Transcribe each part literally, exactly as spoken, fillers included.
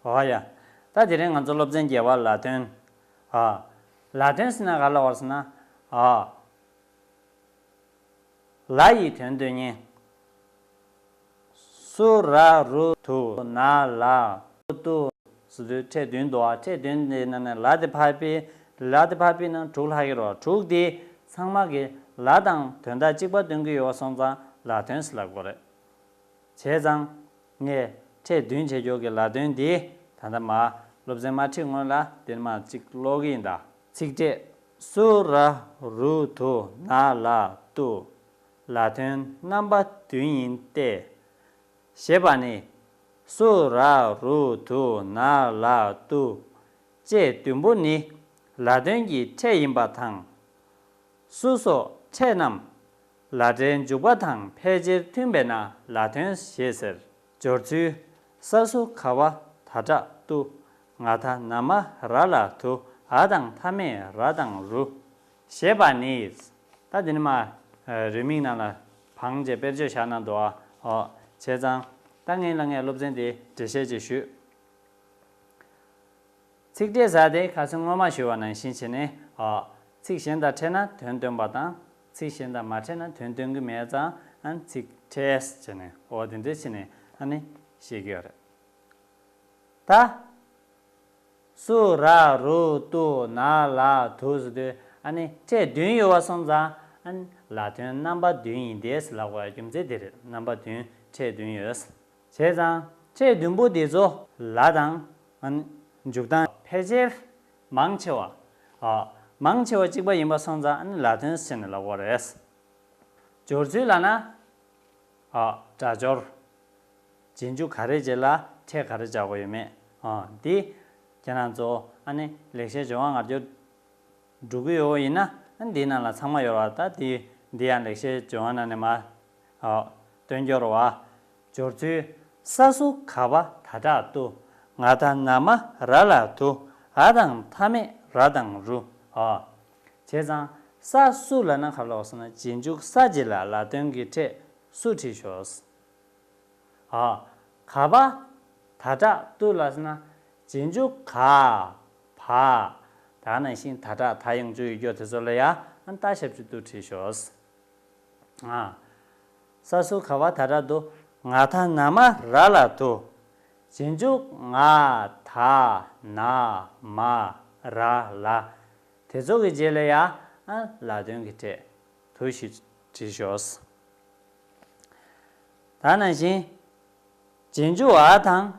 ཨོ་ཡ། ད་དེ་རིང་ང་ཚོ་སློབ་ཚན་བརྒྱད་པ་ལ་དོན། ཨ། ལ་དོན་ཟེར་ན་ག་ལ་བར་ཟེར་ན། ཨ། ལ་ཡི་དོན་སྟོན་མཁན། སུ་ར་རུ་དུ་ན་ལ་ཏུ་ཏུ་ཟེར་དུས་ཕྲད་བདུན་འདུག་ཨ། ཕྲད་བདུན་དེ་ནང་ནས་ལ་དེ་ཕར་ཕུད། ལ་དེ་ཕར་ཕུད་ན་དྲུག་ལྷག་གི་རེད། དྲུག་དེ་ཚང་མ་གི་ལ་དང་དོན་དག་གཅིག་པ་སྟོན་གྱི་ཡོད་པ་སོང་ཙང་ལ་དོན་ཟེར་ལབ་དགོས་རེད། བྱས་ཙང་ངས་ཕྲད་བདུན་བྱེད་ཆོག་གི་ལ་དོན་འདི་ད་ལྟ་མ་སློབ་ཚན་མ་ཁྲིད་སྔོན་ལ་དེ་མ་གཅིག་ཀློག་གི་ཡིན་ད། ཚིག་ཕྲད། སུ་ར་རུ་དུ་ན་ལ་ཏུ། ལ་དོན་རྣམ་པ་བདུན་ཡིན་ཏེ། ཞེས་པ་ནི། སུ་ར་རུ་དུ་ན་ལ་ཏུ། བཅས་བདུན་པོ་ནི་ལ་དོན་གྱི་ཕྲད་ཡིན་པ་དང་། སུ་སོགས་ཕྲད་རྣམས་ལ་སྒྲའི་འཇུག་པ་དང་ཕལ་ཆེར་མཐུན་པས་ན་ལ་དོན་ཞེས་ཟེར། སྦྱོར་ཚུལ། ས་སུ་ག་བ་ད་དྲག་ཏུ། ང་ད་ན་མ་ར་ལ་དུ། འ་དང་མཐའ་མེད་ར་དང་རུ། ཞེས་པ་ནི། ད་འདི་ནི་མ། རེའུ་མིག་ནང་ལ་བང་བྱས་དཔེར་བརྗོད་བཞག་གནང་འདུག་ཨ། ཨོ། བྱས་ཙང་། ད་ངས་ལ་ངས་སློབ་ཚན་དེ་འགྲེལ་བཤད་ཅིག་ཞུས། ཚིག་ཕྲད་ཟེར་དེ་ཁ་སང་སྔོན་མ་ཞུས་པ་ནང་བཞིན་བྱས་ནས། ཨ། ཚིག་གཞན་དང་ཕྲད་ན་དོན་སྟོན་པ་དང་། ཚིག་གཞན་དང་མ་ཕྲད་ན་དོན་སྟོན་གྱི་མེད་ཙང་། ཨ། ཚིག་ཕྲད་བྱས་ནས། ཨོ། དེ་འདྲ་བྱས་ནས་ཨ་ནི་བཤད་ཀྱི་ཡོད་རེད། ད། སུ་ར་རུ་ཏུ་ན་ལ་དུ་ཟེར་དུས་ཨ་ནི་ཕྲད་བདུན་ཡོད་པ་སོང་ཙང་། ཨ་ནི་ལ་དོན་རྣམ་པ་བདུན་ཡིན་ཏེ་ཟེར་ལབ་དགོས་རྒྱུ་མཚན་དེ་རེད། རྣམ་པ་བདུན། ཕྲད་བདུན་ཡོད། བྱས་ཙང་ཕྲད་བདུན་པོ་དེ་ཚོ་ལ་དང་། ཨ་ནི་འཇུག་སྟངས་ཕལ་ཆེར་མང་ཆེ་བ། ཨ། མང་ཆེ་བ་གཅིག་པ་ཡིན་པ་སོང་ཙང་། ཨ་ནི་ལ་དོན་ཟེར་ནས་ལབ་དགོས་རེད། སྦྱོར་ཚུལ་ལབ་ན། ཨ། སྒྲ་སྦྱོར། རྗེས་འཇུག་ག་རེ་རྗེས་ལ་ཕྲད་ག་རེ་སྦྱར་དགོས་ཡོད་མེད། ཨ། འདི་ཁྱེད་རང་ཚོ་ཨ་ནི་ལེགས་བཤད་ལྗོན་དབང་ངག་སྦྱོར་འགྲོ་གི་ཡོད་ཡིན་ན། ཨ། འདིའི་ནང་ལ་ཚང་མ་ཡོད་རེད་བ། ད་འདི་འདི་ཡང་ལེགས་བཤད་ལྗོན་དབང་ནང་ནས་མར། ཨ། སྟོན་སྐྱོར་བ། སྦྱོར་ཚུལ། ས་སུ་ག་བ་ད་དྲག་ཏུ། ང་ད་ན་མ་ར་ལ་དུ། འ་དང་མཐའ་མེད་ར་དང་རུ། ཨ། བྱས་ཙང་ས་སུ་ལབ་ན་ག་ལ་བ་ཟེར་ན། རྗེས་འཇུག་ས་རྗེས་ལ་ལ་དོན་གྱི་ཕྲད་སུ་བྲིས་ཤོག། ཨ། ག་བ་ད་དྲག་ཏུ་ལབ་ཟེར་ན། རྗེས་འཇུག་ག་བ། ད་ནང་བཞིན་ད་དྲག་ད་ཡང་འཇུག་ཡོད་རྒྱུ་དེ་ཚོ་ལ་ཡ་ཨ་ནི་ཏ་ཞབས་ཀྱུ་ཏུ་བྲིས་ཤོག། ཨ། ས་སུ་ག་བ་ད་དྲག་ཏུ། ང་ད་ན་མ་ར་ལ་དུ། རྗེས་འཇུག་ང་ད་ན་མ་ར་ལ། དེ་ཚོ་གི་རྗེས་ལ་ཡ་ཨ་ལ་དོན་གྱི་ཕྲད་དུ་ཞེས་བྲིས་ཤོག། ད་ནང་བཞིན་རྗེས་འཇུག་འ་དང་།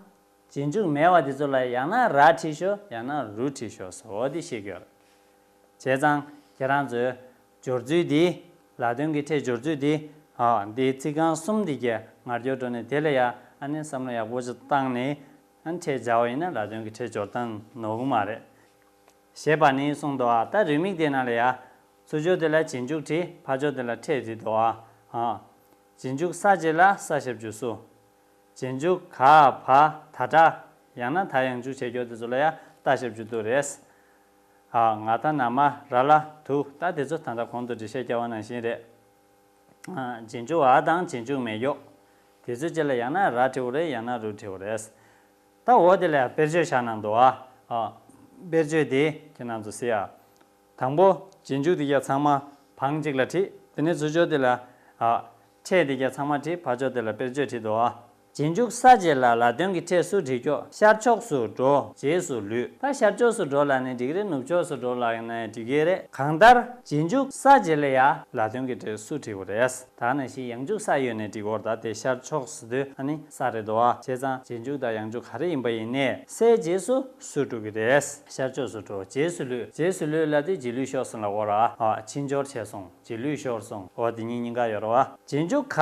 རྗེས་འཇུག་མེད་པ་དེ་ཚོ་ལ་ཡང་ན་ར་བྲིས་ཤོག། ཡང་ན་རུ་བྲིས་ཤོག་ཟེར། འོ་དེ་བཤད་ཀྱི་ཡོད་རེད། བྱས་ཙང་ཁྱེད་རང་ཚོས་སྦྱོར་ཚུལ་འདི། ལ་དོན་གྱི་ཕྲད་སྦྱོར་ཚུལ་འདི། ཨ། འདིའི་ཚིག་རྐང་གསུམ་འདི་གའི་ངར་སྐྱོར་འགྲོ་ནས། དེ་ལ་ཡ་ཨ་ནི་བསམ་བློ་ཡག་པོ་ཅིག་བཏང་ནས། ཨ་ནི་ཕྲད་སྦྱར་བ་ཡིན་ན་ལ་དོན་གྱི་ཕྲད་སྦྱོར་སྟངས་ནོར་གི་མ་རེད། ཞེས་པ་ནི་གསུངས་འདུག་ཨ། ད་རེའུ་མིག་དེ་ནང་ལ་ཡ། ཚུར་ཕྱོགས་དེ་ལ་རྗེས་འཇུག་བྲིས། ཕར་ཕྱོགས་དེ་ལ་ཕྲད་བྲིས་འདུག་ཨ། ཨ། རྗེས་འཇུག་ས་རྗེས་ལ་ས་ཞབས་ཀྱུ་སུ། རྗེས་འཇུག་ག་བ་ད་དྲག། ཡང་ན་ད་ཡང་འཇུག་བྱེད་རྒྱུ་དེ་ཚོ་ལ་ཡ་ཏ་ཞབས་ཀྱུ་ཏུ་རེད། ཨ། ང་ད་ན་མ་ར་ལ་དུ། ད་དེ་ཚོ་ད་ལྟ་གོང་དུ་འགྲེལ་བཤད་བརྒྱབ་པ་ནང་བཞིན་རེད། ཨ། རྗེས་འཇུག་འ་དང་རྗེས་འཇུག་མེད་རྒྱུ། དེ་ཚོའི་རྗེས་ལ་ཡང་ན་ར་བྲིས་པ་རེད། ཡང་ན་རུ་བྲིས་པ་རེད། ད་འོ་དེ་ལ་ཡ་དཔེར་བརྗོད་བཞག་གནང་འདུག་ཨ། ཨ། དཔེར་བརྗོད་དེ་ཁྱེད་རང་ཚོ་གཟིགས་ཨ། དང་པོ་རྗེས་འཇུག་དེ་ག་ཚང་མ་བང་གཅིག་ལ་བྲིས། དེ་ནས་ཚུར་ཕྱོགས་དེ་ལ། ཨ། ཕྲད་དེ་ག་ཚང་མ་བྲིས། ཕར་ཕྱོགས་དེ་ལ་དཔེར་བརྗོད་བྲིས་འདུག་ཨ། རྗེས་འཇུག་ས་རྗེས་ལ་ལ་དོན་གྱི་ཕྲད་སུ་བྲིས་ཀྱོག། ཤར་ཕྱོགས་སུ་འགྲོ། རྗེས་སུ་ལུས། ད་ཤར་ཕྱོགས་སུ་འགྲོ་ལབ་ནའི་འགྲིག་གི་རེད། ནུབ་ཕྱོགས་སུ་འགྲོ་ལབ་ཡིན་ནའི་འགྲིག་གི་རེད། གང་ལྟར་རྗེས་འཇུག་ས་རྗེས་ལ་ཡ་ལ་དོན་གྱི་ཕྲད་སུ་བྲིས་པ་རེད། ད་ནང་བཞིན་ཡང་འཇུག་ས་ཡོད་ནའི་འགྲིག་གི་རེད། ད་དེ་ཤར་ཕྱོགས་ཟེར་དུས་ཨ་ནི་ས་རེད་འདུག་ཨ། བྱས་ཙང་རྗེས་འཇུག་དང་ཡང་འཇུག་ག་རེ་ཡིན་པ་ཡིན་ནའི་སའི་རྗེས་སུ་སུ་འགྲོ་གི་རེད། ཤར་ཕྱོགས་སུ་འགྲོ། རྗེས་སུ་ལུས། རྗེས་སུ་ལུས་ལབ་དུས་རྗེས་ལུས་ཤོར་སོང་ལབ་དགོས་རེད་ཨ། ཕྱིར་འབྱོར་བྱས་སོང་། རྗེས་ལུས་ཤོར་སོང་། འོ་དེ་གཉིས་གཉིས་ཀ་ཡོད་རེད་བ། རྗེས་འཇུག་ག་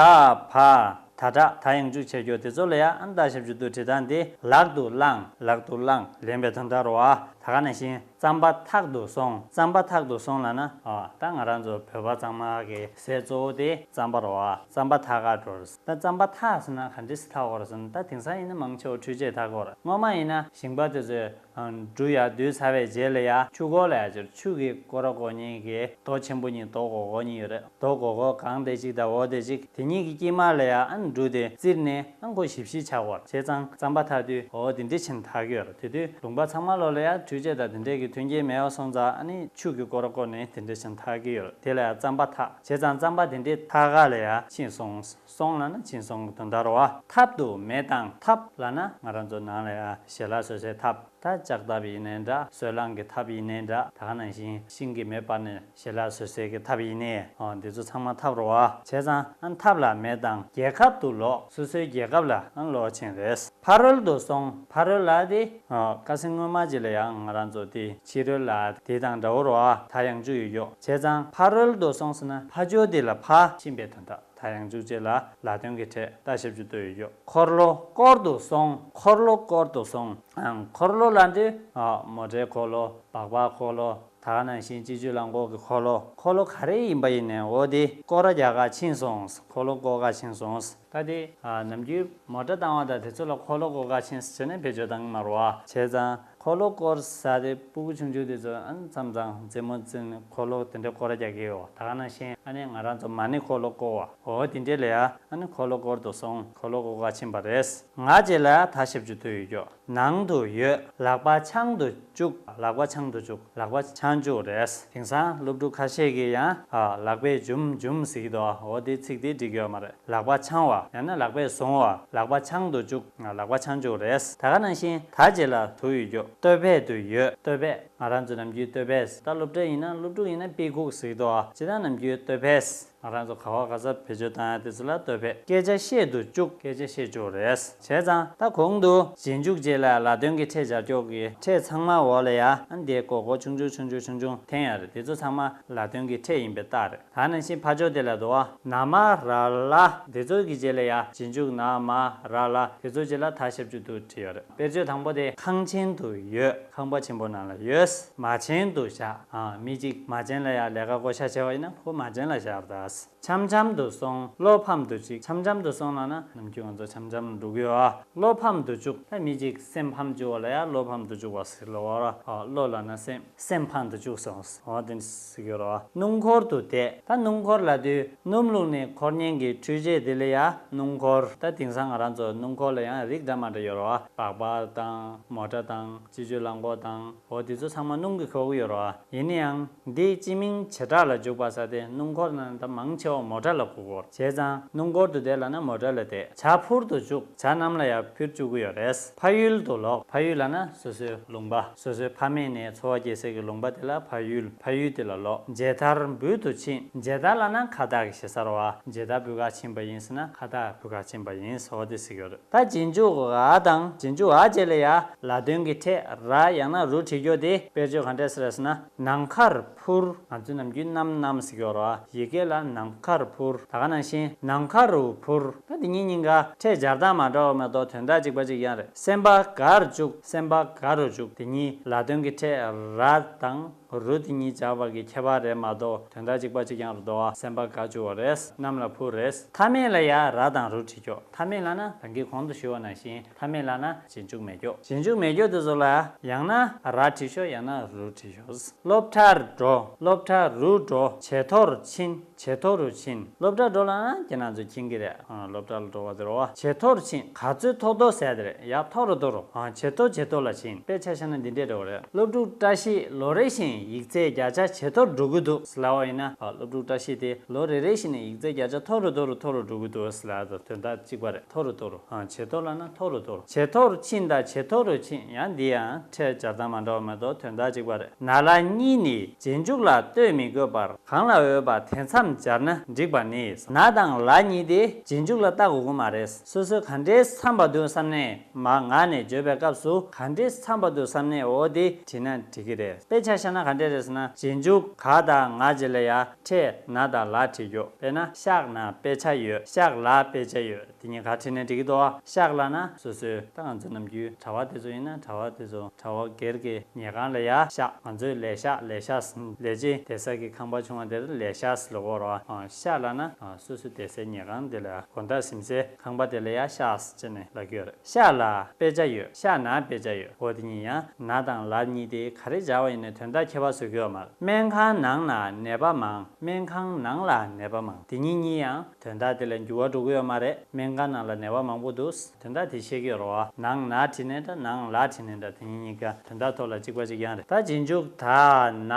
བ་ད་དྲག་ད་ཡང་འཇུག་བྱེད་རྒྱུ་དེ་ཚོ་ལ་ཡ་ཨ་ནི་ཏ་ཞབས་ཀྱུ་ཏུ་བྲིས་སྟངས་དེ། ལག་ཏུ་བླངས། ལག་ཏུ་བླངས། ལེན་པའི་དོན་དག་རེད་བ། ད་ག་ནང་བཞིན་རྩམ་པ་ཐག་ཏུ་སོང་། རྩམ་པ་ཐག་ཏུ་སོང་ལབ་ན། ཨ། ད་ང་རང་ཚོ་བོད་པ་ཚང་མ་གི་ཟས་གཙོ་བོ་དེ་རྩམ་པ་རེད་བ། རྩམ་པ་ཐག་ག་འགྲོ་རེད། ད་རྩམ་པ་ཐག་ཟེར་ན་ག་འདྲ་སེ་འཐག་དགོས་རེད་ཟེར་ན། ད་དེང་སང་ཡིན་ན་མང་ཆེ་བ་འཕྲུལ་ཆས་འཐག་གི་ཡོད་རེད། སྔོན་མ་ཡིན་ན་ཞིང་པ་དེ་ཚོས་འབྲུ་ཡར་བསྡུས་ཚར་བའི་རྗེས་ལ་ཡ་ཆུ་འཁོར་ལ་ཡ་ཆུ་གི་སྐོར་ར་བསྐོར་མཁན་གྱི་རྡོ་ཆེན་པོ་གཉིས། རྡོ་སྒོར་སྒོར་གཉིས་ཡོད་རེད། རྡོ་སྒོར་སྒོར་སྒང་དེ་གཅིག་དང་འོག་དེ་གཅིག་དེ་གཉིས་ཀྱི་དཀྱིལ་མ་ལ་ཡ་ཨ་ནི་འབྲུ་དེ་བཙིར་ནས་ཨ་ནི་ཁོ་ཞིབ་ཞིབ་ཆགས་ཀྱི་ཡོད་རེད། བྱས་ཙང་རྩམ་པ་འཐག་དུས་འོ་དེ་འདྲ་བྱས་ནས་འཐག་གི་ཡོད་རེད། དེ་དུས་ལུང་པ་ཚང་མ་ལོགས་ལ་ཡ་འཕྲུལ་ཆས་དང་དེ་འདྲས་ཀྱི་མཐུན་རྐྱེན་མེད་པ་སོང་ཙང་། ཨ་ནི་ཆུ་གི་སྐོར་ར་བསྐོར་ནས་དེ་འདྲ་བྱས་ནས་འཐག་གི་ཡོད་རེད། དེ་ལ་ཡ་རྩམ་པ་ཐག་བྱས་ཙང་རྩམ་པ་དེ་འདྲས་ཐག་ག་ལ་ཡ་ཕྱིན་སོང་། སོང་ལབ་ན་ཕྱིན་སོང་གི་དོན་དག་རེད་བ། ཐབ་ཏུ་མེ་བཏང་། ཐབ་ལབ་ན་ང་རང་ཚོ་ནང་ལ་ཡ་ཞལ་ལག་བཟོ་སའི་ཐབ། ད་ལྕགས་ཐབ་ཡིན་ནའི་འདྲ། སོལ་རླངས་ཀྱི་ཐབ་ཡིན་ནའི་འདྲ། ད་ག་ནང་བཞིན་ཤིང་གི་མེ་སྤར་ནས་ཞལ་ལག་བཟོ་སའི་གི་ཐབ་ཡིན་ནའི། ཨོ། འདི་ཚོ་ཚང་མ་ཐབ་རེད་བ། བྱས་ཙང་ཨ་ཐབ་ལ་མེ་བཏང་། རྒྱལ་ཁབ་ཏུ་ལོག། སོ་སོའི་རྒྱལ་ཁབ་ལ་ཨ་ལོག་ཕྱིན་རེད། ཕ་རོལ་ཏུ་སོང་། ཕ་རོལ་ལབ་དེ། ཨོ། ཁ་སང་སྔོན་མ་ཅིག་ལ་ཡང་ང་རང་ཚོ་དེ་ཕྱི་རོལ་ལབ་དེ་དང་འདྲ་བོ་རེད་བ། ད་ཡང་བཅུ་ཡོད་ཀྱོག་བྱས་ཙང་ཕ་རོལ་ཏུ་སོང་ཟེར་ན་ཕ་ཕྱོགས་དེ་ལ་ཕར་ཕྱིན་པའི་དོན་དག་ད་ཡང་བཅུ་བྱས་ལ་ལ་དོན་གྱི་ཕྲད་ད་ཞབས་ཀྱུ་ཏོ་ཡོད་ཀྱོག་འཁོར་ལོ་བསྐོར་དུ་སོང་། འཁོར་ལོ་བསྐོར་དུ་སོང་། ཨང་། འཁོར་ལོ་ལབ་དུས། ཨ། མོ་ཊའི་འཁོར་ལོ། སྦག་སྦག་འཁོར་ལོ། ད་ག་ནང་བཞིན་སྤྱི་སྤྱོད་རླངས་འཁོར་གྱི་འཁོར་ལོ། འཁོར་ལོ་ག་རེ་ཡིན་པ་ཡིན་ནའི་འོ་དེ་བསྐོར་ར་རྒྱག་ག་ཕྱིན་སོང་། འཁོར་ལོ་བསྐོར་ག་ཕྱིན་སོང་། ད་དེ། ཨ། ནམ་རྒྱུན་མོ་ཊ་བཏང་བ་དང་དེ་ཚོ་ལ་འཁོར་ལོ་བསྐོར་ག་ཕྱིན་ཟེར་ནས་བེད་སྤྱོད་བཏང་གི་མ་རེད་བ། བྱས་ཙང་འཁོར་ལོ་བསྐོར་ཟེར་དེ་སྤུ་གུ་ཆུང་ཆུང་དེ་ཚོ་ཨ་ནི་མཚམས་མཚམས་རྩེད་མོ་རྩེ་ནས་འཁོར་ལོ་དེ་འདྲ་བསྐོར་ར་རྒྱག་གི་ཡོད། ད་ག་ནང་བཞིན་ཨ་ནི་ང་རང་ཚོ་མ་ཎི་འཁོར་ལོ་བསྐོར་བ། འོ་དེ་འདྲ་ལ་ཡ་ཨ་ནི་འཁོར་ལོ་བསྐོར་དུ་སོང་། འཁོར་ལོ་བསྐོར་ག་ཕྱིན་པ་རེད། ང་བྱས་ལ་ད་ཞབས་ཀྱུ་ཏོ་ཡོད་ཀྱོག་ནང་དུ་ཡོད། ལག་པ་འཆང་དུ་བཅུག་ལག་པ་འཆང་དུ་བཅུག་ལག་པ་འཆང་བཅུག་རེད། དེང་སང་སློབ་ཕྲུག་ཁ་ཤས་ཀྱིས་ཡང་། ཨ། ལག་པས་འཇུམ་འཇུམ་ཟེར་གྱི་འདུག་འོ་དེ་ཚིག་དེ་འགྲིག་གི་ཡོད་མ་རེད། ལག་པ་འཆང་བ་ཡང་ན་ལག་པས་བཟུང་བ། ལག་པ་འཆང་དུ་བཅུག་ལག་པ་འཆང་བཅུག་རེད། ད་ག་ནང་བཞིན་ད་བྱས་ལ་དུ་ཡོད་ཀྱོག་སྟོད་ཕད་དུ་ཡོད། སྟོད་ཕད་ང་རང་ཚོ་ནམ་རྒྱུན་སྟོད་ཕད། ད་སློབ་གྲྭ་ཡིན་ན་སློབ་ཕྲུག་ཡིན་ན་དཔེ་ཁུག་ཟེར་གྱི་འདུག་ཨ། སྤྱིར་བཏང་ནམ་རྒྱུན་སྟོད་ཕད། ང་རང་ཚོ་ག་བ་ག་ས་བེད་སྤྱོད་བཏང་ཡ་དེ་ཚོ་ལ་སྟོད་ཕད། སྐད་ཆ་བཤད་དུ་བཅུག་སྐད་ཆ་བཤད་བཅུག་རེད། བྱས་ཙང་ད་གོང་དུ་རྗེས་འཇུག་རྗེས་ལ་ལ་དོན་གྱི་ཕྲད་སྦྱར་ཀྱོག་གི་ཕྲད་ཚང་མ་འོག་ལ་ཡ་ཨ་འདི་སྒོར་སྒོར་ཆུང་ཆུང་ཆུང་ཆུང་ཆུང་ཆུང་འཐེན་ཡ་རེད། དེ་ཚོ་ཚང་མ་ལ་དོན་གྱི་ཕྲད་ཡིན་པའི་རྟགས་རེད། ད་ནང་བཞིན་ཕ་ཕྱོགས་དེ་ལ་དུ་བ་ན་མ་ར་ལ། དེ་ཚོ་གི་རྗེས་ལ་ཡ་རྗེས་འཇུག་ན་མ་ར་ལ། དེ་ཚོ་རྗེས་ལ་ད་ཞབས་ཀྱུ་ཏོ་བྲིས་ཡོད་རེད། དཔེར་བརྗོད་དང་པོ་དེ་ཁང་ཆེན་དུ་ཡོད། ཁང་པ་ཆེན་པོ་ནང་ལ་ཡོད། མ་བྱན་དུ་བཞག་ཨ། མི་གཅིག་མ་བྱན་ལ་ཡ་ལས་ཀ་བགོ་བཤའ་བྱས་པ་ཡིན་ན་ཁོ་མ་བྱན་ལ་བཞག་ད། འཆམ་འཆམ་དུ་སོང་། བློ་ཕམ་དུ་བཅུག་འཆམ་འཆམ་དུ་སོང་ལབ་ན་ནམ་རྒྱུན་ང་ཚོ་འཆམ་འཆམ་འགྲོ་གི་ཡོད་ཨ། བློ་ཕམ་དུ་བཅུག་ད་མི་གཅིག་སེམས་ཕམ་བཅུག་པ་ལ་ཡ་བློ་ཕམ་དུ་བཅུག་པ་ཟེར་ལབ་པ་རེད། ཨ། བློ་ལབ་ན་སེམས། སེམས་ཕམ་དུ་བཅུག་སོང་། འོ་དེ་འདྲ་ཟེར་གྱི་ཡོད་རེད་བ། སྣུམ་འཁོར་དུ་བསྡད། ད་སྣུམ་འཁོར་ལབ་དུས་སྣུམ་བླུགས་ནས་འཁོར་མཁན་གྱི་འཕྲུལ་ཆས་དེ་ལ་ཡ་སྣུམ་འཁོར། ད་དེང་སང་ང་རང་ཚོ་སྣུམ་འཁོར་ལ་ཡང་རིགས་འདྲ་མ་འདྲ་ཡོད་རེད་བ། སྦག་སྦག་དང་མོ་ཊ་དང་སྤྱི་སྤྱོད་རླངས་འཁོར་དང་འོ་དེ་ཚོ་ཚང་མ་སྣུམ་གྱིས་འཁོར་གྱི་ཡོད་རེད་བ། ཡིན་ན་ཡང་འདི་སྤྱི་མིང་བྱེ་བྲག་ལ་འཇུག་པ་ས་དེ་སྣུམ་འཁོར་ན་ད་མང་ཆེ་བ་མོ་ཊ་ལ་གོ་གི་ཡོད་རེད། བྱས་ཙང་སྣུམ་འཁོར་དུ་བསྡད་ལབ་ན་མོ་ཊ་ལ་བསྡད། བྱ་འཕུར་དུ་བཅུག་བྱ་གནམ་ལ་ཡར་འཕུར་བཅུག་གི་ཡོད་རེད། ཕ་ཡུལ་དུ་ལོག་ཕ་ཡུལ་ལབ་ན་སོ་སོའི་ལུང་པ། སོ་སོའི་ཕ་མེས་ནས་འཚོ་བ་སྐྱེལ་སའི་གི་ལུང་པ་དེ་ལ་ཕ་ཡུལ། ཕ་ཡུལ་དེ་ལ་ལོག་མཇལ་དར་འབུལ་དུ་ཕྱིན། མཇལ་དར་ལབ་ན་ཁ་བཏགས་ཀྱི་ཞེ་ས་རེད་བ། མཇལ་དར་འབུལ་ག་ཕྱིན་པ་ཡིན་ཟེར་ན་ཁ་བཏགས་འབུལ་ག་ཕྱིན་པ་ཡིན་ཟེར་བ་དེ་ཟེར་གྱི་ཡོད་རེད། ད་རྗེས་འཇུག་འ་དང་རྗེས་འཇུག་འ་བྱས་ལ་ཡ་ལ་དོན་གྱི་ཕྲད་ར་ཡང་ན་རུ་བྲིས་ཀྱོག་དེ་དཔེར་བརྗོད་ག་འདྲས་ཟེར་ཟེར་ན། ནམ་མཁར་འཕུར། ང་ཚོས་ནམ་རྒྱུན་གནམ་གནམ་ཟེར་གྱི་ཡོད་རེད་བ། ཡི་གེ་ལ་ནམ་མཁར་འཕུར། ད་ག་ནང་བཞིན་ནམ་མཁའ་རུ་འཕུར། ད་དེ་གཉིས་གཉིས་ཀ་ཕྲད་སྦྱར་སྟངས་མ་འདྲ་བ་མ་གཏོགས་དོན་དག་གཅིག་པ་གཅིག་རྐྱང་རེད། སེམས་པ་དགའ་རུ་བཅུག་སེམས་པ་དགའ་རུ་བཅུག་དེ་གཉིས་ལ་དོན་གྱི་ཕྲད་ར་དང་རུ་དེ་གཉིས་སྦྱར་བ་གི་ཁྱད་པར་རེད་མ་གཏོགས་དོན་དག་གཅིག་པ་གཅིག་རྐྱང་རེད་འདུག་བ། སེམས་པ་དགའ་བཅུག་པ་རེད། གནམ་ལ་འཕུར་རེད། མཐའ་མེད་ལ་ཡ་ར་དང་རུ་བྲིས་ཀྱོག་མཐའ་མེད་ལབ་ན་ད་གིན་གོང་དུ་ཞུས་པ་ནང་བཞིན། མཐའ་མེད་ལབ་ན་རྗེས་འཇུག་མེད་ཀྱོག་རྗེས་འཇུག་མེད་ཀྱོག་དེ་ཚོ་ལ་ཡང་ན་ར་བྲིས་ཤོག་ཡང་ན་རུ་བྲིས་ཤོག་སློབ་གྲྭར་འགྲོ། སློབ་གྲྭ་རུ་འགྲོ། ཇེ་མཐོར་ཕྱིན། ཇེ་མཐོ་རུ་ཕྱིན། སློབ་གྲྭར་འགྲོ་ལབ་ན་ཁྱེད་རང་ཚོ་མཁྱེན་གྱི་རེད། ཨ། སློབ་གྲྭ་ལ་འགྲོ་བ་དེ་རེད་བ། ཇེ་མཐོར་ཕྱིན། ག་ཚོད་མཐོ་མཐོ་ཟེར་དེ་རེད། ཡར་མཐོ་རུ་མཐོ་རུ། ཨ། ཇེ་མཐོ་ཇེ་མཐོ་ལ་ཕྱིན། དཔེ་ཆ་བཞག་ན་འདི་འདྲས་འདྲ་བོ་རེད། སློབ་ཕྲུག་བཀྲ་ཤིས་ལོ་རེ་བཞིན་ཡིག་ཚད་བརྒྱ་ཆ་ཇེ་མཐོར་འགྲོ་གི་འདུག་ལབ་པ་ཡིན་ན། ཨ། སློབ་ཕྲུག་བཀྲ་ཤིས་དེ་ལོ་རེ་རེ་བཞིན་ནས་ཡིག་ཚད་བརྒྱ་ཆ་མཐོ་རུ་མཐོ་རུ་མཐོ་རུ་འགྲོ་གི་འདུག་ལབ་དང་དོན་དག་གཅིག་པ་རེད། མཐོ་རུ་མཐོ་རུ། ཨ། ཇེ་མཐོ་ལབ་ན་མཐོ་རུ་མཐོ་རུ། ཇེ་མཐོར་ཕྱིན་དང་ཇེ་མཐོ་རུ་ཕྱིན། ཡང་འདི་ཡང་ཕྲད་སྦྱར་སྟངས་མ་འདྲ་བ་མ་གཏོགས་དོན་དག་གཅིག་པ་རེད། ན་ལ་གཉིས་ནི་རྗེས་འཇུག་ལ་ལྟོས་མི་དགོས་པར་གང་ལ་འོས་པ་དེ་མཚམས་ སྦྱར་ན་འགྲིག་པ་ནི། ན་དང་ལ་གཉིས་དེ་རྗེས་འཇུག་ལ་ལྟ་དགོས་ཀྱི་མ་རེད། སོ་སོས་ག་འདྲས་འཚམས་པ་འདུག་བསམ་ནས་མར་ངག་ནས་བརྗོད་པའི་སྐབས་སུ་ག་འདྲས་འཚམས་པ་འདུག་བསམ་ནས་འོ་དེ་བྲིས་ན་འགྲིག་གི་རེད། དཔེ་ཆ་བཞག་ན་ག་འདྲས་རེད་ཟེར་ན། རྗེས་འཇུག་ག་དང་ང་རྗེས་ལ་ཡ་ཕྲད་ན་དང་ལ་བྲིས་རྒྱུ། དཔེར་ན་ཤག་ན་དཔེ་ཆ་ཡོད། ཤག་ལ་དཔེ་ཆ་ཡོད། དེ་གཉིས་ག་བྲིས་ནས་འགྲིག་གི་འདུག་ཤག་ལ་ན་སོ་སོའི་ད་ང་ཚོ་ནམ་རྒྱུན་གྲྭ་པ་དེ་ཚོ་ཡིན་ན་གྲྭ་པ་དེ་ཚོ་གྲྭ་པ་སྒེར་གྱི་ཉལ་ཁང་ལ་ཡ་ཤག་ང་ཚོའི་ལས་ཤག་ལས་ཤག་ལས་བྱེད་བསྡད་ས་གི་ཁང་པ་ཆུང་བ་དེར་ལས་ཤག་ཟེར་ལབ་ཀྱི་ཡོད་རེད་བ། ཤག་ལབ་ན་སོ་སོ་བསྡད་སའི་ཉལ་ཁང་དེ་ལ་དགོང་དག་གཟིམ་སའི་ཁང་པ་དེ་ལ་ཡ་ཤག་ཟེར་ནས་ལབ་ཀྱི་ཡོད་རེད། ཤག་ལ་དཔེ་ཆ་ཡོད། ཤག་ན་དཔེ་ཆ་ཡོད། འོ་དེ་གཉིས་ཡང་ན་དང་ལ་གཉིས་དེ་ག་རེ་སྦྱར་བ་ཡིན་ནའི་དོན་དག་ཁྱད་པར་བཟོ་གི་ཡོད་མ་རེད། སྨན་ཁང་ནང་ན་ནད་པ་མང་། སྨན་ཁང་ནང་ལ་ནད་པ་མང་། དེ་གཉིས་གཉིས་ཡང་དོན་དག་དེ་ལ་འགྱུར་བ་འགྲོ་གི་ཡོད་མ་རེད། སྨན་ཁང་ནང་ལ་ནད་པ་མང་པོ་འདུག་དོན་དག་དེ་བཤད་ཀྱི་ཡོད་རེད་བ། ནང་ན་བྲིས་ནའི་འདྲ། ནང་ལ་བྲིས་ནའི་འདྲ། དེ་གཉིས་གཉིས་ཀ་དོན་དག་ཐོག་ལ་གཅིག་པ་གཅིག་རྐྱང་རེད། ད་རྗེས་འཇུག་ད་ན་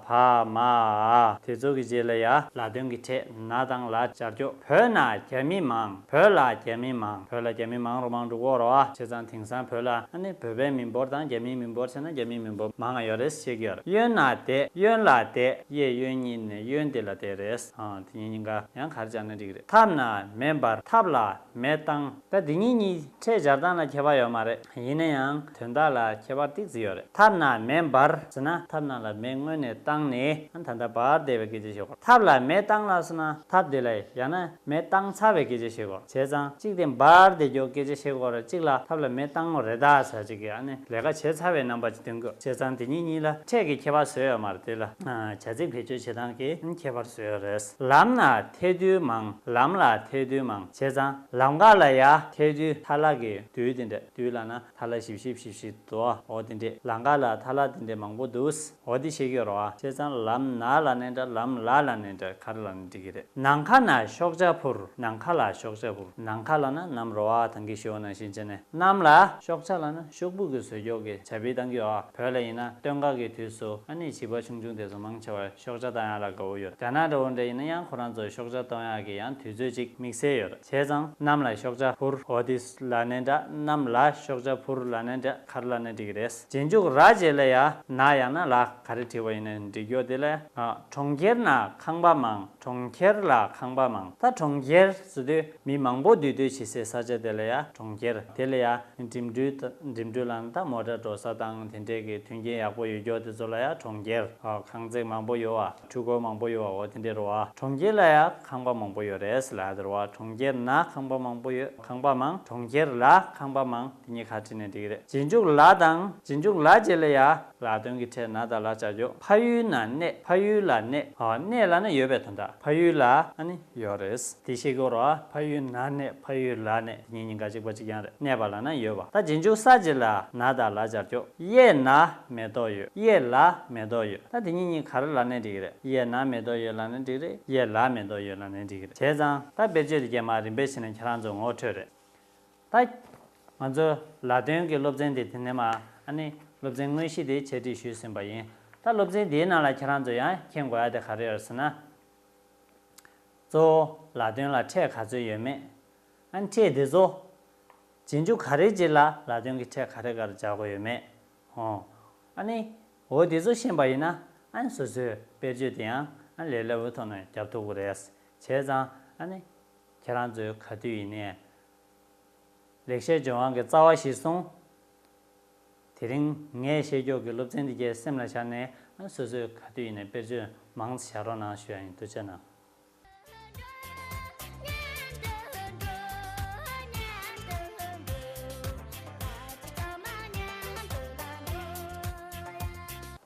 བ་མ་འ་དེ་ཚོ་གི་རྗེས་ལ་ཡ་ལ་དོན་གྱི་ཕྲད་ན་དང་ལ་སྦྱར་རྒྱུ། བོད་ན་རྒྱ་མི་མང་། བོད་ལ་རྒྱ་མི་མང་། བོད་ལ་རྒྱ་མི་མང་རུ་མང་འགྲོ་གི་ཡོད་རེད་བ། བྱས་ཙང་དེང་སང་བོད་ལ་ཨ་ནི་བོད་པའི་མི་འབོར་དང་རྒྱ་མིའི་མི་འབོར་བྱས་ན་རྒྱ་མིའི་མི་འབོར་མང་ང་ཡོད་རེད་བཤད་ཀྱི་ཡོད་རེད། གཡོན་ན་བསྡད། གཡོན་ལ་བསྡད། གཡས་གཡོན་གཉིས་ནས་གཡོན་དེ་ལ་བསྡད་རེད། ཨ་དེ་གཉིས་གཉིས་ཀ་ཡང་ག་རེ་སྦྱར་ན་འགྲིག་གི་རེད། ཐབ་ན་མེ་འབར། ཐབ་ལ་མེ་བཏང་། ད་འདི་གཉིས་གཉིས་ཕྲད་སྦྱར་སྟངས་ལ་ཁྱད་པར་ཡོད་མ་རེད། ཡིན་ན་ཡང་དོན་དག་ལ་ཁྱད་པར་ཏོག་ཙམ་ཡོད་རེད། ཐབ་ན་མེ་འབར་ཟེར་ན་ཐབ་ནང་ལ་མེ་སྔོན་ནས་བཏང་ནས་ཨ་ད་ལྟ་འབར་བསྡད་པའི་སྐད་ཆ་བཤད་དགོས། ཐབ་ལ་མེ་བཏང་ལ་ཟེར་ན་ཐབ་དེ་ལ་ཡང་ན་མེ་བཏང་ཚར་བའི་སྐད་ཆ་བཤད་དགོས། བྱས་ཙང་གཅིག་དེ་འབར་བསྡད་རྒྱུ་སྐད་ཆ་བཤད་དགོས་རེད། གཅིག་ལ་ཐབ་ལ་མེ་བཏང་དགོས་རེད་ད་ཟེར་གཅིག་གིས་ཨ་ནི་ལས་ཀ་བྱས་ཚར་བའི་རྣམ་པ་ཅིག་སྟོན་དགོས། བྱས་ཙང་དེ་གཉིས་གཉིས་ལ་ཕྲད་ཀྱི་ཁྱད་པར་བཟོས་ཡོད་མ་རེད། དེ་ལ་བྱ་ཚིག་བེད་སྤྱོད་བྱེད་སྟངས་ཀྱི་ཁྱད་པར་བཟོས་ཡོད་རེད། ལམ་ན་ཐལ་རྡུལ་མང་། ལམ་ལ་ཐལ་རྡུལ་མང་། བྱས་ཙང་ལམ་ཁ་ལ་ཡ་ཐལ་རྡུལ་ཐལ་བ་གི་རྡུལ་དེ་འདྲ། རྡུལ་ལབ་ན་ཐལ་བ་ཞིབ་ཞིབ་ཞིབ་ཞིབ་འདུག་འོ་དེ་འདྲས། ལམ་ཁ་ལ་ཐལ་བ་དེ་འདྲས་མང་པོ་འདུག་འོ་དེ་བཤད་ཀྱི་ཡོད་རེད་བ། བྱས་ཙང་ལམ་ན་ལབ་ནའི་འདྲ། ལམ་ལ་ལབ་ནའི་འདྲ། ག་རེ་ལབ་ན་འགྲིག་གི་རེད། ནམ་མཁའ་ན་ཤོག་བྱ་འཕུར། ནམ་མཁའ་ལ་ཤོག་བྱ་འཕུར། ནམ་མཁའ་ལབ་ན་གནམ་རེད་བ། ད་གིན་ཞུས་པ་ནང་བཞིན་བྱས་ནས་གནམ་ལ་ཤོག་བྱ་ལབ་ན་ཤོག་བུ་གི་བཟོ་ཀྱོག་གི་བྱ་ཕིག་བཏང་གི་ཡོད་བ། བོད་ལ་ཡིན་ན་སྟོན་ཁ་གི་དུས་སུ་ཨ་ནི་བྱིས་པ་ཆུང་ཆུང་དེ་ཚོ་མང་ཆེ་བ་ཤོག་བྱ་བཏང་ཡག་ལ་དགའ་བོ་ཡོད། རྒྱ་ནག་འདྲ་བོ་འདྲ་ཡིན་ན་ཡང་ཁོ་རང་ཚོ་ཤོག་བྱ་གཏོང་ཡག་གི་ཡང་དུས་ཚོད་ཅིག་དམིགས་བསལ་ཡོད་རེད། བྱས་ཙང་གནམ་ལ་ཤོག་བྱ་འཕུར། འོ་དེ་ལབ་ནའི་འདྲ། གནམ་ལ་ཤོག་བྱ་འཕུར་ལབ་ནའི་འདྲ། ག་རེ་ལབ་ན་འགྲིག་གི་རེད། རྗེས་འཇུག་ར་རྗེས་ལ་ཡ་ན་ཡང་ན་ལ་ག་རེ་བྲིས་པ་ཡིན་ན་འགྲིག་ཡོད། དེ་ལ་ཨ་གྲོང་ཁྱེར་ན་ཁང་པ་མང་། གྲོང་ཁྱེར་ལ་ཁང་པ་མང་། ད་གྲོང་ཁྱེར་ཟེར་དུས་མི་མང་པོ་འདུས་སྡོད་བྱེད་སའི་ས་ཆ་དེ་ལ་ཡ་གྲོང་ཁྱེར། དེ་ལ་ཡ་འགྲིམ་འགྲུལ་ད་འགྲིམ་འགྲུལ་ལབ་ན་ད་མོ་ཊ་འགྲོ་ས་དང་དེ་འདྲས་ཀྱི་མཐུན་རྐྱེན་ཡག་པོ་ཡོད་ཀྱོག་དེ་ཚོ་ལ་ཡ་གྲོང་ཁྱེར། ཨ་ཁང་བརྩེགས་མང་པོ་ཡོད་བ། འཕྲུལ་འཁོར་མང་པོ་ཡོད་བ། འོ་དེ་འདྲས་རེད་བ། གྲོང་ཁྱེར་ལ་ཡ་ཁང་པ་མང་པོ་ཡོད་རེད་ཟེར་ལབ་ཡག་དེ་རེད་བ། གྲོང་ཁྱེར་ན་ཁང་པ་མང་པོ་ཡོད། ཁང་པ་མང་། གྲོང་ཁྱེར་ལ་ཁང་པ་མང་། དེ་གཉིས་ཁ་བྲིས་ནས་འགྲིག་གི་རེད། རྗེས་འཇུག་ལ་དང་། རྗེས་འཇུག་ལ་རྗེས་ལ་ཡ་ལ་དོན་གྱི་ཕྲད་ན་དང་ལ་སྦྱར་རྒྱུ། ཕ་ཡུལ་ན་གནས། ཕ་ཡུལ་ལ་གནས། ཨ་གནས་ལབ་ན་ཡོད་པའི་དོན་དག་ཕ་ཡུལ་ལ་ཨ་ནི་ཡོད་རེད། དེ་ཤེས་དགོས་རེད་བ། ཕ་ཡུལ་ན་གནས། ཕ་ཡུལ་ལ་གནས། དེ་གཉིས་གཉིས་ཀ་གཅིག་པ་གཅིག་རྐྱང་རེད། གནས་པ་ལབ་ན་ཡོད་པ། ད་རྗེས་འཇུག་ས་རྗེས་ལ་ན་དང་ལ་སྦྱར་རྒྱུ། གཡས་ན་མེ་ཏོག་ཡོད། གཡས་ལ་མེ་ཏོག་ཡོད། ད་དེ་གཉིས་གཉིས་ག་རེ་ལབ་ནའི་འགྲིག་གི་རེད། གཡས་ན་མེ་ཏོག་ཡོད་ལབ་ནའི་འགྲིག་གི་རེད། གཡས་ལ་མེ་ཏོག་ཡོད་ལབ་ནའི་འགྲིག་གི་རེད། བྱས་ཙང་ད་དཔེར་བརྗོད་དེ་རྒྱབ་མ་རིམ་པས་བྱས་ནས་ཁྱེད་རང་ཚོ་ངོ་འཕྲོད་རེད། ད་ང་ཚོ་ལ་དོན་གྱི་སློབ་ཚན་དེ་དེ་ནས་མ་ཨ་ནི་སློབ་ཚན་དངོས་གཞི་དེ་འཆད་ཁྲིད་ཞུས་ཟིན་པ་ཡིན། ད་སློབ་ཚན་དེའི་ནང་ལ་ཁྱེད་རང་ཚོ་ཡང་མཁྱེན་དགོས་ཡ་དེ་ག་རེ་ཡོད་ཟེར་ན། གཙོ་བོ་ལ་དོན་ལ་ཕྲད་ག་ཚོད་ཡོད་མེད། ཨ་ནི་ཕྲད་དེ་ཚོ་རྗེས་འཇུག་ག་རེ་རྗེས་ལ་ལ་དོན་གྱི་ཕྲད་ག་རེ་ག་རེ་སྦྱར་དགོས་ཡོད་མེད། ཨོ། ཨ་ནི་འོ་དེ་ཚོ་ཤེས་པ་ཡིན་ན་ཨ་ནི་སོ་སོའི་དཔེར་བརྗོད་དེ་ཡང་ཨ་ནི་ལས་སླ་བོའི་ཐོག་ནས་རྒྱབ་ཐུབ་ཀྱི་རེད། བྱས་ཙང་ཨ་ནི་ཁྱེད་རང་ཚོའི་ག་དུས་ཡིན་ནའི། ལེགས་བཤད་ལྗོན་དབང་གི་རྩ་བ་གཞིར་བཟུང་། དེ་རིང་ངས་བཤད་རྒྱུ་གི་སློབ་ཚན་འདི་གའི་སེམས་ལ་བཞག་ནས་ཨ་སོ་སོས་ག་དུས་ཡིན་ནའི་དཔེར་བརྗོད་མང་ཙམ་བཞག་རོགས་གནང་ཞུ་ཡ་ཡིན། ཐུགས་རྗེ་གནང་།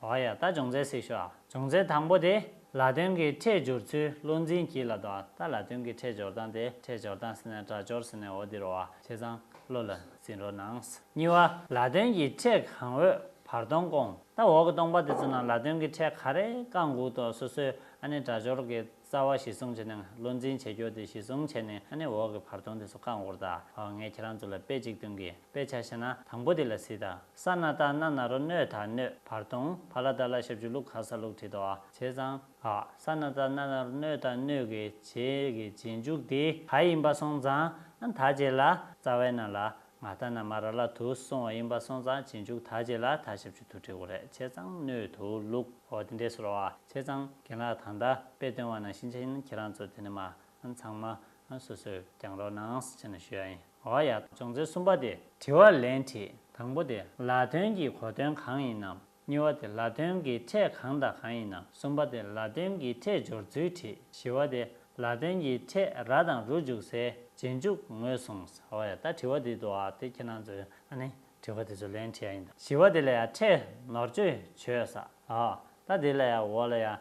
ཨོ་ཡ། ད་སྦྱོང་ཚན་གཟིགས་ཤོག་ཨ། སྦྱོང་ཚན་དང་པོ་དེ་ལ་དོན་གྱི་ཕྲད་སྦྱོར་ཚུལ་བློ་འཛིན་གྱིས་ལ་དོ། ད་ལ་དོན་གྱི་ཕྲད་སྦྱོར་སྟངས་དེ་ཕྲད་སྦྱོར་སྟངས་ཟེར་ནས་སྒྲ་སྦྱོར་ཟེར་ནས་འོ་འདི་རེད་བ། བྱས་ཙང་བློ་ལ་འཛིན་རོགས་གནང་། གཉིས་པ། ལ་དོན་གྱི་ཕྲད་གང་འོས་བར་སྟོང་བསྐོང་། ད་འོག་གི་སྟོང་པ་དེ་ཚོ་ནང་ལ་དོན་གྱི་ཕྲད་ག་རེ་བསྐང་དགོས་དོ་སོ་སོས་ཨ་ནི་སྒྲ་སྦྱོར་གྱི་རྩ་བ་གཞི་བཟུང་བྱས་ནས་བློ་འཛིན་བྱེད་རྒྱུ་དེ་གཞི་བཟུང་བྱས་ནས་ཨ་ནི་འོག་གི་བར་སྟོང་དེ་ཚོ་བསྐང་དགོས་རེད་ད། ཨ་ངས་ཁྱེད་རང་ཚོ་ལ་དཔེ་གཅིག་སྟོན་གྱི། དཔེ་ཆ་བཞག་ན་དང་པོ་དེ་ལ་གཟིགས་དང་། ས་ན་བཏགས་སྣ་ན་རོ་སྣོད་དང་སྣོད། བར་སྟོང་བ་ལ་བཏགས་ལ་ཞབས་ཀྱུ་ལུ་ག་ས་ལུག་བྲིས་འདུག་ཨ། བྱས་ཙང་ཨ་ས་ན་བཏགས་སྣ་ན་རོ་སྣོད་དང་སྣོད་ཀྱི་རྗེས་ཀྱི་རྗེས་འཇུག་དེ་ག་ཡིན་པ་སོང་ཙང་ཨ་ད་རྗེས་ལ་རྩ་བའི་ནང་ལ་ ང་ད་ན་མ་ར་ལ་དུ་གསུང་བ་ཡིན་པ་སོང་ཙང་རྗེས་འཇུག་ད་རྗེས་ལ་ད་ཞབས་ཀྱུ་དུ་བྲི་དགོས་རེད། བྱས་ཙང་སྣོད་དུ་བླུགས། འོ་དེ་འདྲས་སོ་ར་བ། བྱས་ཙང་རྒན་ལགས་ད་ལྟ་དཔེ་སྟོན་པ་ནང་བཞིན་བྱས་ན་ཁྱེད་རང་ཚོ་དེ་ནས་མ་ཚང་མ་སོ་སོས་སྦྱང་རོགས་གནང་ཟེར་ནས་ཞུ་ཡ་ཡིན། འོ་ཡ། སྦྱོང་ཚན་གསུམ་པ་དེ་དྲི་བ་ལན་བྲིས། དང་པོ་དེ་ལ་དོན་གྱི་གོ་དོན་གང་ཡིན་ནམ། གཉིས་པ་དེ་ལ་དོན་གྱི་ཕྲད་གང་དང་གང་ཡིན་ནམ། གསུམ་པ་དེ་ལ་དོན་གྱི་ཕྲད་སྦྱོར་ཚུལ་བྲིས། བཞི་པ་དེ་ལ་དོན་གྱི་ཕྲད་ར་དང་རུ་འཇུག་སའི་རྗེས་འཇུག་ངོས་བཟུང་། འོ་ཡ། ད་དྲི་བ་དེ་འདུག་ཨ། དེ་ཁྱེད་རང་ཚོས་ཨ་ནི་དྲི་བ་དེ་ཚོ་ལན་བྲིས་ཡ་ཡིན་ད། བཞི་པ་དེ་ལ་ཡ་ཕྲད་ནོར་བཅོས་བྱོས་ས། ཨ། ད་དེ་ལ་ཡ་འོག་ལ་ཡ་ཨ་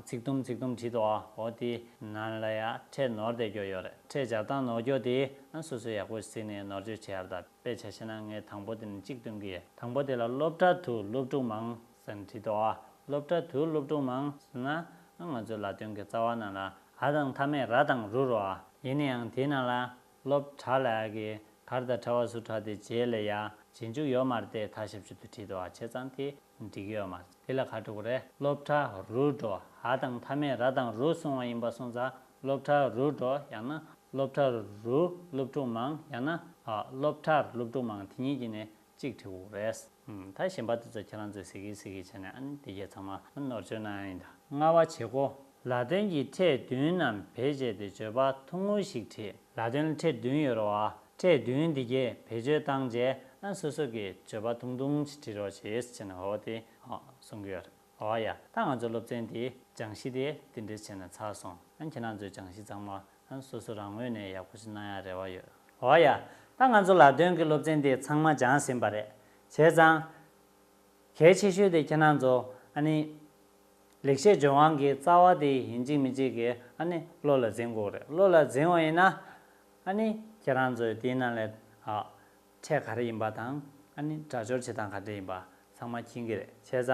ཚིག་དུམ་ཚིག་དུམ་བྲིས་འདུག་ཨ། འོ་དེ་ནང་ལ་ཡ་ཕྲད་ནོར་བསྡད་རྒྱུ་ཡོད་རེད། ཕྲད་སྦྱར་སྟངས་ནོར་རྒྱུ་དེ་ཨ་སོ་སོས་ཡག་པོ་གཟིགས་ནས་ནོར་བཅོས་བྱེད་ཡ་ད། དཔེ་ཆ་བཞག་ན་ངས་དང་པོ་དེ་ནི་གཅིག་སྟོན་གྱི་ཡོད། དང་པོ་དེ་ལ་སློབ་གྲྭ་དུ་སློབ་ཕྲུག་མང་ཟེར་ནས་བྲིས་འདུག་ཨ། སློབ་གྲྭ་དུ་སློབ་ཕྲུག་མང་ཟེར་ན་ང་ཚོའི་ལ་དོན་གྱི་རྩ་བ་ནང་ལ་ཨ་དང་མཐའ་མེད་ར་དང་རུ་རོ་ཨ། ཡིན་ན་ཡང་དེའི་ནང་ལ་སློབ་གྲྭ་ལ་ཡ་གི་ག་ར་དང་ཕྲ་བ་སུ་གྲ་དེ་རྗེས་ལ་ཡ་རྗེས་འཇུག་ཡོད་མ་རེད་དེ་ད་ཞབས་ཀྱུ་དུ་བྲིས་འདུག་ཨ། བྱས་ཙང་དེ་འགྲིག་གི་ཡོད་མ་རེད། དེ་ལ་ག་རེ་འགྲོ་གི་རེད། སློབ་གྲྭ་རུ་འགྲོ། ཨ་དང་མཐའ་མེད་ར་དང་རུ་གསུང་བ་ཡིན་པ་སོང་ཙང་སློབ་གྲྭ་རུ་འགྲོ། ཡང་ན་སློབ་གྲྭ་རུ་སློབ་ཕྲུག་མང་། ཡང་ན་ཨ་སློབ་གྲྭར་སློབ་ཕྲུག་མང་། དེ་གཉིས་ཀྱི་ནས་གཅིག་བྲི་དགོས་རེད། ཨུམ། ད་གཞན་པ་དེ་ཚོ་ཁྱེད་རང་ཚོས་གཟིགས་ཀྱིས་གཟིགས་ཀྱིས་བྱས་ནས་ཨ་ནི་དེ་གས་ཚང་མ་ནོར་བཅོས་གནང་ཡ་ཡིན་ད། ལྔ་པ་བྱེད་སྒོ། ལ་དོན་གྱི་ཕྲད་བདུན་རྣམས་བེད་སྤྱད་དེ་བརྗོད་པ་ཐུང་ངུ་ཞིག་བྲིས། ལ་དོན་ལ་ཕྲད་བདུན་ཡོད་རེད་བ། ཕྲད་བདུན་འདི་གས་བེད་སྤྱོད་བཏང་རྗེས་ཨ་སོ་སོ་གི་བརྗོད་པ་ཐུང་ཐུང་ཞིག་བྲིས་རོགས་བྱེད་ཟེར་ནས་འོ་དེ་ཨ་གསུང་གི་ཡོད་རེད། འོ་ཡ། ད་ང་ཚོ་སློབ་ཚན་འདིའི་སྦྱང་གཞི་དེ་དེ་འདྲས་བྱས་ནས་ཚར་སོང་། ཨ་ཁྱེད་རང་ཚོའི་སྦྱང་གཞི་ཚང་མ་ཨ་སོ་སོ་རང་ངོས་ནས་ཡག་པོ་ཞིག་གནང་ཡ་རེ་བ་ཡོད། འོ་ཡ། ད་ང་ཚོ་ལ་དོན་གྱི་སློབ་ཚན་དེ་ཚང་མ་སྦྱངས་ཟིན་པ་རེད། བྱས་ཙང་གལ་ཆེ་ཤོས་དེ་ཁྱེད་རང་ཚོ་ཨ་ནི་ལེགས་བཤད་ལྗོན་དབང་གི་རྩ་བ་དེ་ཡིན་གཅིག་མིན་གཅིག་གི་ཨ་ནི་བློ་ལ་འཛིན་དགོས་རེད། བློ་ལ་འཛིན་པ་ཡིན་ན་ཨ་ནི་ཁྱེད་རང་ཚོས་དེའི་ནང་ལས་ཨ་ཕྲད་ག་རེ་ཡིན་པ་དང་ཨ་ནི་སྒྲ་སྦྱོར་བྱེད་སྟངས་ག་འདྲ་ཡིན་པ་ཚང་མ་མཁྱེན་གྱི་རེད། བྱས་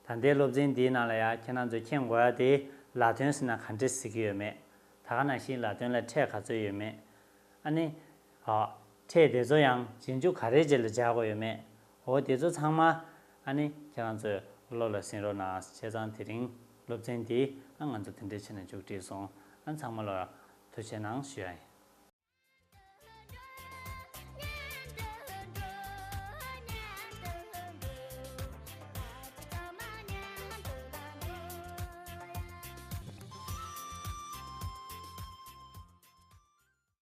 ཙང་། ད་ལྟའི་སློབ་ཚན་འདིའི་ནང་ལ་ཡང་ཁྱེད་རང་ཚོས་མཁྱེན་དགོས་ཡ་དེ་ལ་དོན་ཟེར་ན་ག་འདྲས་ཟེར་གྱི་ཡོད་མེད། ད་ག་ནང་བཞིན་ལ་དོན་ལ་ཕྲད་ག་ཚོད་ཡོད་མེད། ཨ་ནི། ཨ། ཕྲད་དེ་ཚོ་ཡང་རྗེས་འཇུག་ག་རེའི་རྗེས་ལ་སྦྱར་དགོས་ཡོད་མེད། འོ་དེ་ཚོ་ཚང་མ་ཨ་ནི་ཁྱེད་རང་ཚོས་བློ་ལ་ཟིན་རོགས་གནང་། བྱས་ཙང་དེ་རིང་སློབ་ཚན་འདི་ཨ་ང་ཚོ་དེ་འདྲས་བྱས་ནས་མཇུག་སྒྲིལ་སོང་། ཨ་ཚང་མ་ལ་ཐུགས་རྗེ་གནང་ཞུ་ཡ་ཡིན།